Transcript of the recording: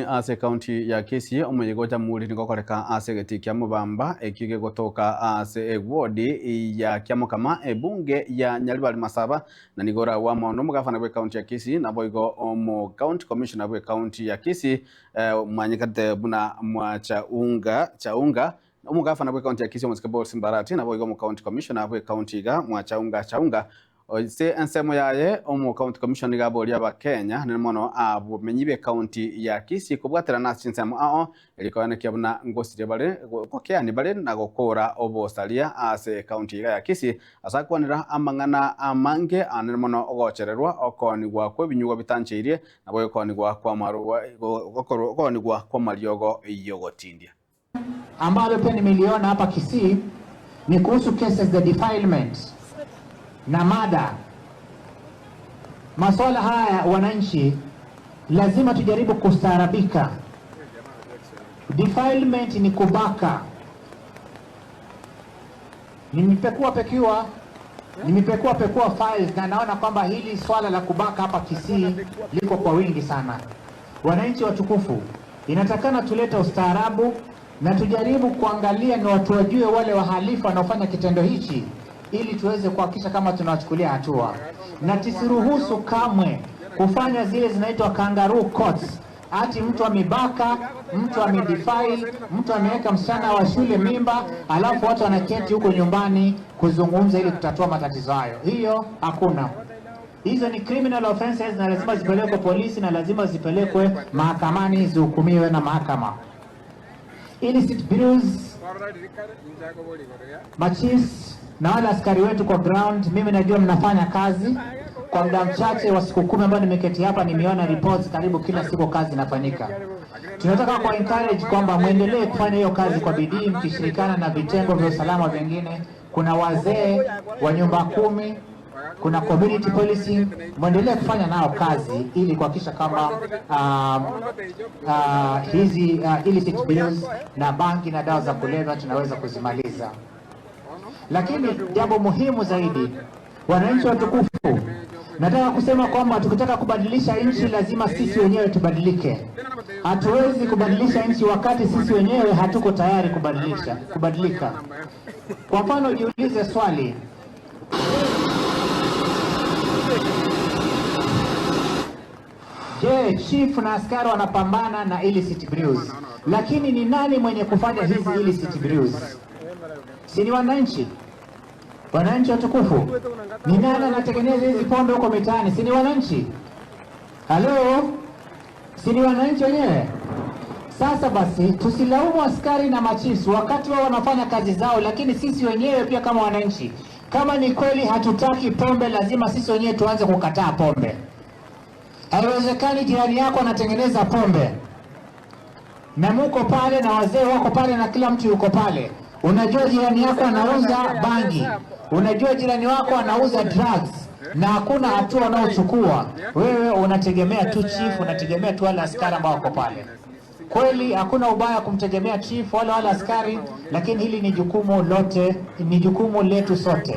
Ase ekaunti ya Kisii omoyega o Jamhuri nigo okoreka ase egetii kia Mobamba ekio gegotoka ase eward ya Kiamokama ebunge ya Nyaribari Masaba na nigo oragwe amo na omogafana bwe ekaunti ya Kisii naboigo omo county commissioner bwe ekaunti ya Kisii omanyekanete buna Mwachaunga Chaunga. Omogafana bwe ekaunti ya Kisii omosike Paul Simbarati naboigo omo county commissioner bwe ekaunti iga Mwachaunga Chaunga. Ase ensemo yaye, Omo-County Commissioner nigo aboria Abakenya nene mono abamenyi b'ecounty ya Kisii kobwaterana ase chinsemo ao erio koenekia buna ngosiria bare gokeani bare na gokora obosaria ase ecounty iga ya Kisii ase akwanera amang'ana amange anene mono ogochererwa okoonigwa kw'ebinyugwa bitancheirie naboigo okoonigwa okoonigwa kw'amariogo y'ogotindia. Ambalo pia nimeliona hapa Kisii ni kuhusu cases za defilement na mada. Masuala haya wananchi, lazima tujaribu kustaarabika. Defilement ni kubaka. Nimepekua pekua files na naona kwamba hili swala la kubaka hapa Kisii liko kwa wingi sana. Wananchi watukufu, inatakana tulete ustaarabu na tujaribu kuangalia ni watu wajue wale wahalifu wanaofanya kitendo hichi ili tuweze kuhakikisha kama tunawachukulia hatua, na tusiruhusu kamwe kufanya zile zinaitwa kangaroo courts, ati mtu amebaka, mtu amedefile, mtu ameweka msichana wa shule mimba, alafu watu wanaketi huko nyumbani kuzungumza ili kutatua matatizo hayo. Hiyo hakuna. Hizo ni criminal offenses na lazima zipelekwe polisi na lazima zipelekwe mahakamani zihukumiwe na mahakama. Illicit brews, machiefs na wale askari wetu kwa ground, mimi najua mnafanya kazi kwa muda mchache wa siku 10 ambao nimeketi hapa, nimeona reports karibu kila siku kazi inafanyika. Tunataka ku encourage kwamba muendelee kufanya hiyo kazi kwa bidii, mkishirikiana na vitengo vya usalama vingine. Kuna wazee wa nyumba kumi, kuna community policing, muendelee kufanya nao kazi ili kuhakikisha kama hizi illicit brews na bangi na dawa za kulevya tunaweza kuzimaliza. Lakini jambo muhimu zaidi, wananchi watukufu, nataka kusema kwamba tukitaka kubadilisha nchi lazima sisi wenyewe tubadilike. Hatuwezi kubadilisha nchi wakati sisi wenyewe hatuko tayari kubadilika. Kwa mfano, jiulize swali, je, chief na askari wanapambana na illicit brews, lakini ni nani mwenye kufanya hizi illicit brews? Si ni wananchi? Wananchi watukufu, ni nani anatengeneza hizi pombe huko mitaani? Si ni wananchi? Halo, si ni wananchi wenyewe? Sasa basi tusilaumu askari na machifu wakati wao wanafanya kazi zao, lakini sisi wenyewe pia kama wananchi, kama ni kweli hatutaki pombe, lazima sisi wenyewe tuanze kukataa pombe. Haiwezekani jirani yako anatengeneza pombe na muko pale na wazee wako pale na kila mtu yuko pale. Unajua jirani yako anauza bangi, unajua jirani wako anauza drugs na hakuna hatua unaochukua. Wewe unategemea tu chief, unategemea tu wale askari ambao wako pale. Kweli hakuna ubaya kumtegemea chief wala wale askari, lakini hili ni jukumu lote, ni jukumu letu sote.